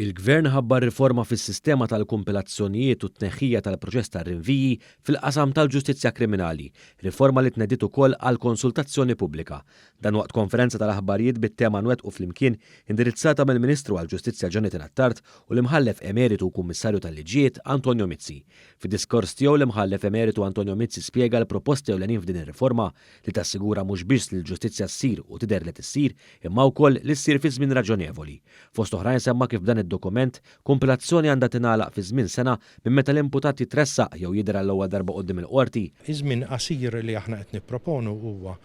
Il-Gvern ħabbar riforma fis-sistema tal-kumpilazzjonijiet u t-tneħħija tal-proċess tar-rinviji fil-qasam tal-ġustizzja kriminali, riforma li tnediet ukoll għal konsultazzjoni pubblika. Dan waqt konferenza tal-aħbarijiet bit-tema Nwettqu Flimkien indirizzata mill-Ministru għall-Ġustizzja Jonathan Attard u l-Imħallef Emeritu u Kummissarju tal-Liġijiet Antonio Mizzi. Fid-diskors tiegħu l-Imħallef Emeritu Antonio Mizzi spjega l-proposti ewlenin f'din ir-riforma li tassigura mhux biss li l-ġustizzja ssir u tidher li tissir imma wkoll li ssir fi żmien raġonevoli. Fost oħrajn semma kif b'dan id-dokument, kumpilazzjoni għandha tingħalaq fi żmien sena minn meta l-imputat jitressaq jew jidher għall-ewwel darba quddiem il-Qorti. Iż-żmien qasir li aħna qed nipproponu huwa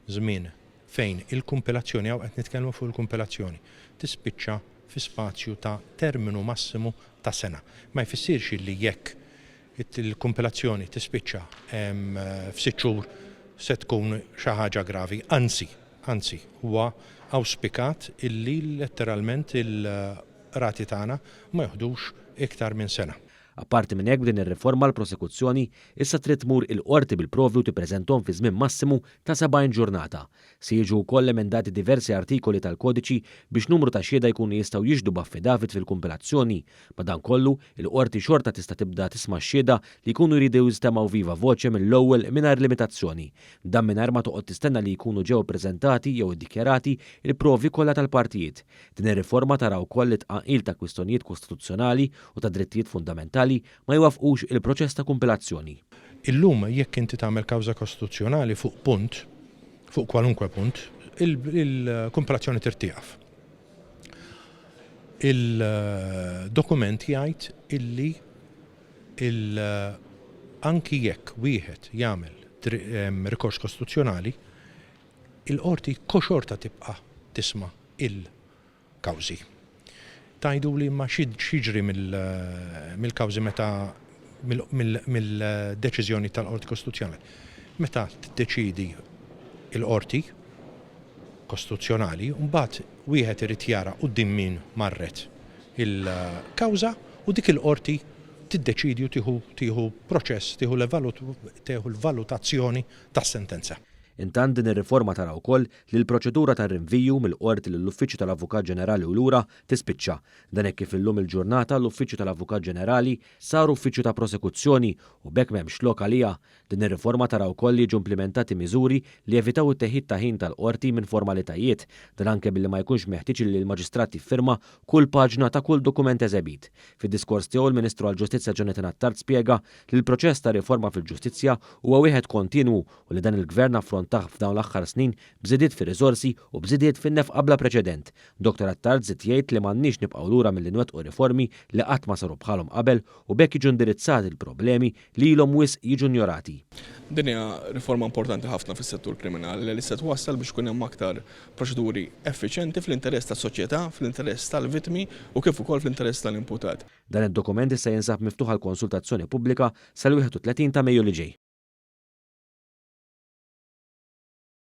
żmien fejn il-kumpilazzjoni, hawn qed nitkellmu fuq il-kumpilazzjoni, tispiċċa fi spazju ta' terminu massimu ta' sena. Ma jfissirx illi jekk il-kumpilazzjoni tispiċċa f'sitt xhur se tkun xi ħaġa gravi, anzi, anzi, huwa awspikat illi letteralment il-qrati tagħna ma joħdux iktar minn sena. Apparti minn hekk b'din ir-riforma l-prosekuzzjoni issa trid tmur il-Qorti bil-provi u tippreżenthom fi żmien massimu ta' 70 ġurnata. Se jiġu wkoll emendati diversi artikoli tal-kodiċi biex numru ta' xhieda jkunu jistgħu jixhdu b'affidavit fil-kumpilazzjoni. Madankollu, il-Qorti xorta tista' tibda tisma' x-xhieda li jkunu jridu jistemgħu viva voce mill-ewwel mingħajr limitazzjoni. Dan mingħajr ma toqgħod tistenna li jkunu ġew ippreżentati jew iddikjarati l-provi kollha tal-partijiet. Din ir-riforma tara wkoll li t-tqanqil ta' kwistjonijiet kostituzzjonali u ta' drittijiet fundamentali ma jwaffqux il-proċess ta' kumpilazzjoni. Illum jekk inti tagħmel kawża kostituzzjonali fuq punt, fuq kwalunkwe punt, il-kumpilazzjoni trid tieqaf. Il-dokument jgħid illi anki jekk wieħed jagħmel rikors kostituzzjonali, il-qorti xorta tibqa' tisma' il-kawżi. Tgħiduli imma x'jiġri mill-kawżi meta mill-deċiżjoni tal-Qorti Kostituzzjonali? Meta tiddeċiedi l-Qorti Kostituzzjonali, mbagħad wieħed irid jara quddiem min marret il-kawża u dik il-qorti tiddeċiedi u tieħu tieħu proċess, tieħu tieħu l-valutazzjoni tas-sentenza. Intant din ir-riforma tara wkoll li l-proċedura tar-rinviju mill-Qorti lill-Uffiċċju tal-Avukat Ġenerali u lura tispiċċa. Dan hekk kif illum il-ġurnata l-Uffiċċju tal-Avukat Ġenerali sar uffiċċju ta' prosekuzzjoni u b'hekk m'hemmx lok għaliha. Din ir-riforma tara wkoll li jiġu implimentati miżuri li jevitaw it-teħid ta' ħin tal-Qorti minn formalitajiet, dan anke billi ma jkunx meħtieġ li l-Maġistrat jiffirma kull paġna ta' kull dokument eżebit. Fid-diskors tiegħu l-Ministru għall-Ġustizzja Jonathan Attard spjega li l-proċess ta' riforma fil-ġustizzja huwa wieħed kontinwu u li dan il-Gvern affrontah f'dawn l-aħħar snin b'żidiet fir-riżorsi u b'żidiet fin-nefqa bla preċedent. Dottor Attard żied jgħid li m'għandniex nibqgħu lura milli nwettqu riformi li qatt ma saru bħalhom qabel u b'hekk jiġu indirizzati l-problemi li ilhom wisq jiġu njorati. Din hija riforma importanti ħafna fis-settur kriminali li se twassal biex ikun hemm aktar proċeduri effiċjenti fl-interess tas-soċjetà, fl-interess tal-vittmi u kif ukoll fl-interess tal-imputat. Dan id-dokument issa jinsab miftuħ għal konsultazzjoni pubblika sal-31 ta' Mejju li ġej.